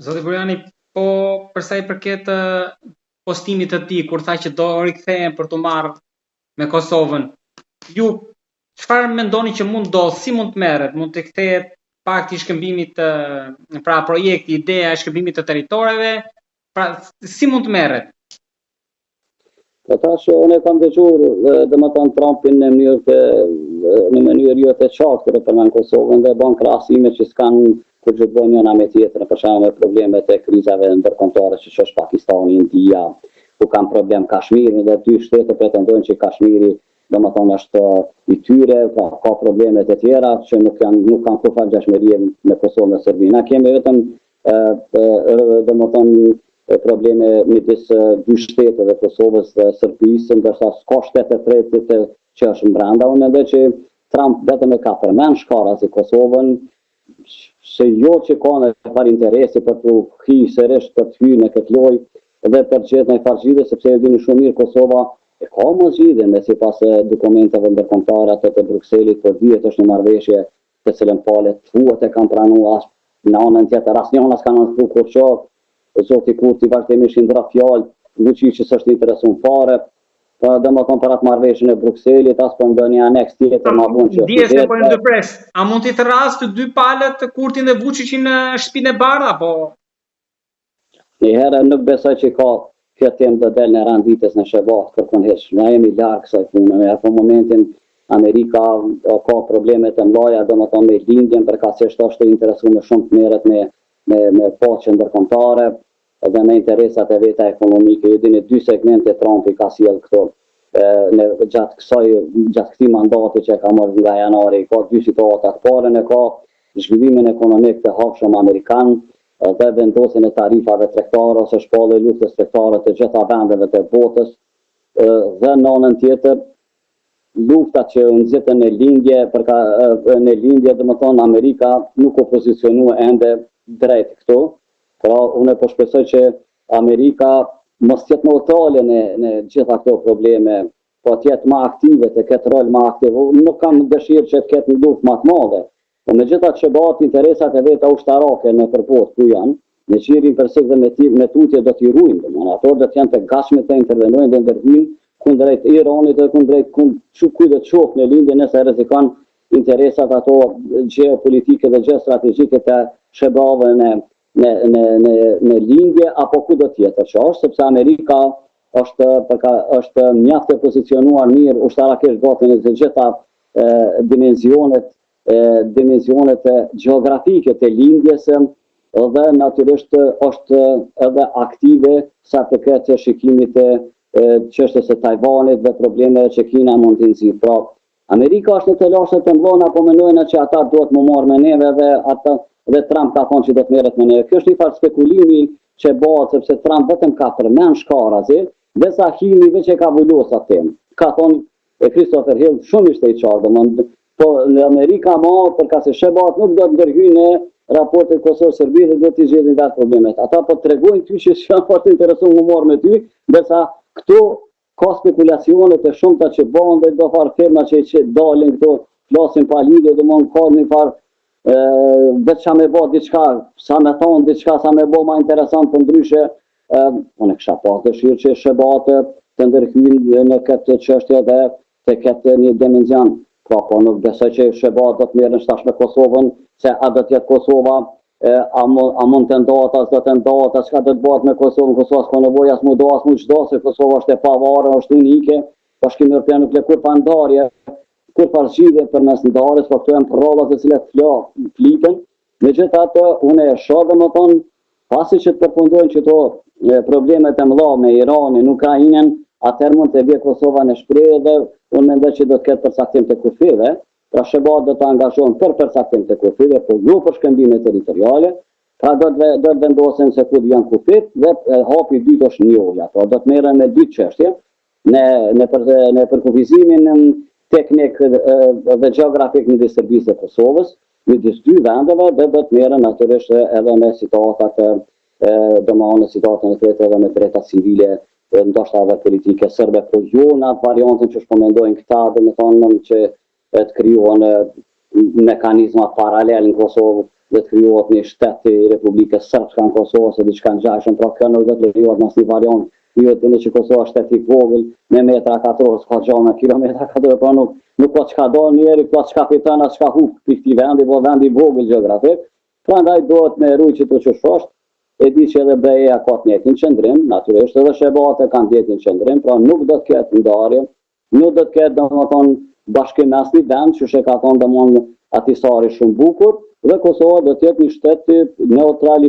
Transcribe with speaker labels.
Speaker 1: Zoti Burjani, po për sa i përket postimit të tij kur tha që do rikthehen për t'u marrë me Kosovën, ju çfarë mendoni që mund ndodhë, si mund të merret, mund të kthehet pakti i shkëmbimit të pra projekti, ideja e shkëmbimit të territoreve, pra si mund të merret?
Speaker 2: Po tash unë e kam dëgjuar domethënë Trumpin në mënyrë të në mënyrë jo të qartë kur e përmend Kosovën dhe bën krahasime që s'kan kurgjë të bëjnë njëna me tjetrën, për shembull me problemet e krizave ndërkombëtare siç është Pakistani, India, ku kanë problem Kashmirin dhe dy shtete pretendojnë që Kashmiri domethënë është i tyre, pra ka probleme të tjera që nuk janë nuk kanë kurrfarë ngjashmërie me Kosovën dhe Serbinë. Na kemi vetëm domethënë probleme midis dy shteteve, Kosovës dhe Serbisë, ndërsa s'ka shtet të tretë që është mbrenda. Unë mendoj që Trump vetëm e ka përmend shkarazi Kosovën, se jo që ka ndonjë interesi për të hi sërish për të hy në këtë lojë dhe për të gjetë ndonjë farë zgjidhje, sepse e dini shumë mirë Kosova e ka më zgjidhjen me sipas dokumenteve ndërkombëtare ato të Brukselit, por dihet është një marrëveshje të cilën palët thuhet e kanë pranuar as në anën tjetër asnjëna s'ka nënshkru kurrgjë, zoti Kurti vazhdimisht i ndrron fjalët, Vuçiqi s'është i interesum fare, po domethënë për atë marrëveshjen e Brukselit, as për ndonjë aneks tjetër ma vonë
Speaker 1: që është i po e ndërpres. A mund t'i thërrasë të dy palët Kurtin dhe Vuçiqin në Shtëpinë e Bardhë apo
Speaker 2: Një herë nuk besoj që ka kjo temë do del në rend ditës në SHBA kërkun hiç. Na jemi larg kësaj pune. Ja, për momentin Amerika ka probleme të mëdha, domethënë me lindjen, përkatësisht është e interesuar shumë të merret me me me paqen ndërkombëtare dhe me interesat e veta ekonomike. Ju dini dy segmente Trumpi ka sjell këto në gjatë kësaj gjatë këtij mandati që e ka marrë nga janari, ka dy situata. Të parën e ka zhvillimin ekonomik të hapshëm amerikan dhe vendosjen e tarifave tregtare ose shpallje e luftës tregtare të gjitha vendeve të botës dhe në anën tjetër lufta që u nxitën në lindje, për ka, në lindje, domethënë Amerika nuk u pozicionua ende drejt këtu. Pra, unë po shpresoj që Amerika mos të jetë neutrale në në gjitha këto probleme, po të jetë më aktive, të ketë rol më aktiv. Unë nuk kam dëshirë që të ketë një luftë më të madhe, Po megjithatë SHBA-të interesat e veta ushtarake nëpër botë ku janë, në Gjirin Persik dhe me, me tutje do t'i ruajnë, domethënë ato do të jenë të gatshme të intervenojnë dhe ndërhyjnë kundrejt Iranit dhe kundrejt kund, kujtdo qoftë në lindje nëse rrezikon interesat ato gjeopolitike dhe gjeostrategjike të SHBA-ve në në në në në lindje apo kudo tjetër që është sepse Amerika është përka, është mjaft e pozicionuar mirë ushtarakisht gati në të gjitha e, dimenzionet e, dimensionet gjeografike të lindjes dhe natyrisht është edhe aktive sa përket shikimit të çështjes së Tajvanit dhe problemeve që Kina mund të nxjerrë. Pra, Amerika është në telashe të mëdha, na po mendojnë që ata duhet më marrë me neve dhe ata dhe Trump ka thonë që do të merret me neve. Kjo është një farë spekulimi që bëhet sepse Trump vetëm ka përmend shkarazi, ndërsa Hilli veç e ka vulos atë temë. Ka thonë e Christopher Hill shumë ishte i qartë, domethënë po në Amerika ma përkatësisht SHBA-t nuk do të ndërhyjnë në raportet Kosovë-Serbi dhe do t'i zgjidhin vetë problemet. Ata po të tregojnë ty që s'janë fort interesuar mu marrë me ty, ndërsa këtu ka spekulacione të shumta që bëhen dhe do farë firma që, që dalin këto flasin pa lidhje, domethënë ka një farë veç sa me bo diçka, sa me thonë diçka, sa me bo ma interesant për ndryshe, unë kisha pas dëshirë që SHBA-të të ndërhyjnë në këtë çështje dhe të ketë një dimension. Pra, po nuk besoj që SHBA do të merren tash me Kosovën, se a do të jetë Kosova, e, a, a mund të ndahet, a s'do të ndahet, a çka do të bëhet me Kosovën, Kosova s'ka nevojë as mu da, as mu çdo, se Kosova është e pavarur, është unike, Bashkimi Evropian nuk le kurrfarë ndarje, kurrfarë zgjidhje përmes ndarjes, po këto janë përralla të cilat fla, fliten. Megjithatë, unë e shoh domethënë, pasi që të përfundojnë qëto problemet e mëdha me Iranin, Ukrainën, atëherë mund të vijë Kosova në shprehje dhe unë mendoj që do të ketë përcaktim të kufijve, pra SHBA do të angazhohen për përcaktim të kufijve, por jo për shkëmbime territoriale, pra do të do të vendosen se ku janë kufijtë dhe hapi i dytë është njohja, pra do të merren me dy çështje, në në për në përkufizimin teknik dhe gjeografik midis Serbisë dhe Kosovës, midis dy vendeve dhe do të merren natyrisht edhe me situatat domethënë situatën e tretë edhe me drejtat civile ndoshta edhe politike serbe, po jo në atë variantin që po mendojnë këta, domethënë që të krijohen mekanizma paralel në Kosovë. do të krijohet një shtet i Republikës Srpska në Kosovë ose diçka ngjashme, pra kjo nuk do të lejohet në asnjë variant. Ju e dini që Kosova është shtet i vogël, me metra katror, s'ka gjë me kilometra katror, pra nuk nuk ka çka do njeri, ka çka fiton, as çka hup pi këtij vendi, po vend i vogël gjeografik. Prandaj duhet me rujt qito qysh është, e di që edhe BE-ja ka të njëjtin qëndrim, natyrisht edhe SHBA-të kanë të njëjtin qëndrim, pra nuk do të ketë ndarje, nuk do të ketë domethënë bashkim me asnjë vend, qysh e ka thonë domethënë Ahtisaari shumë bukur, dhe Kosova do të jetë një shtet neutral.